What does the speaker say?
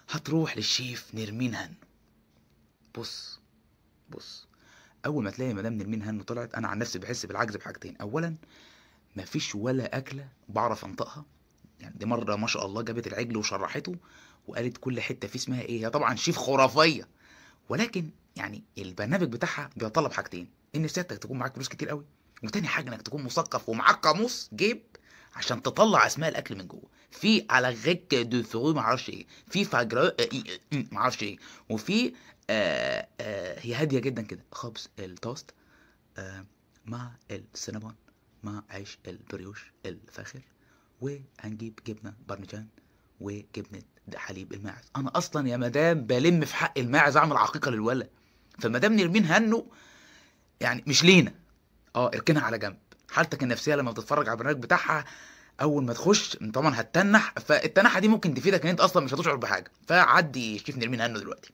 هتروح للشيف نرمين هنو. بص بص، اول ما تلاقي مدام نرمين هنو طلعت، انا عن نفسي بحس بالعجز بحاجتين. اولا مفيش ولا اكله بعرف انطقها، يعني دي مرة ما شاء الله جابت العجل وشرحته وقالت كل حتة فيه اسمها ايه. هي طبعا شيف خرافية، ولكن يعني البرنامج بتاعها بيتطلب حاجتين: ان سيادتك تكون معاك فلوس كتير قوي، وتاني حاجة انك تكون مثقف ومعاك قاموس جيب عشان تطلع اسماء الاكل من جوه. في على غيك دو فرو ما اعرفش ايه، في فاجرا ما اعرفش ايه، وفي هي هادية جدا كده، خبز التوست مع السينابون مع عيش البريوش الفاخر، وهنجيب جبنه بارميجان وجبنه حليب الماعز. انا اصلا يا مدام بلم في حق الماعز اعمل عقيقة للولا، فمدام نرمين هنو يعني مش لينا، اركنها على جنب. حالتك النفسية لما بتتفرج على البرنامج بتاعها اول ما تخش طبعا هتتنح، فالتنحه دي ممكن تفيدك ان انت اصلا مش هتشعر بحاجة. فعدي شيف نرمين هنو دلوقتي.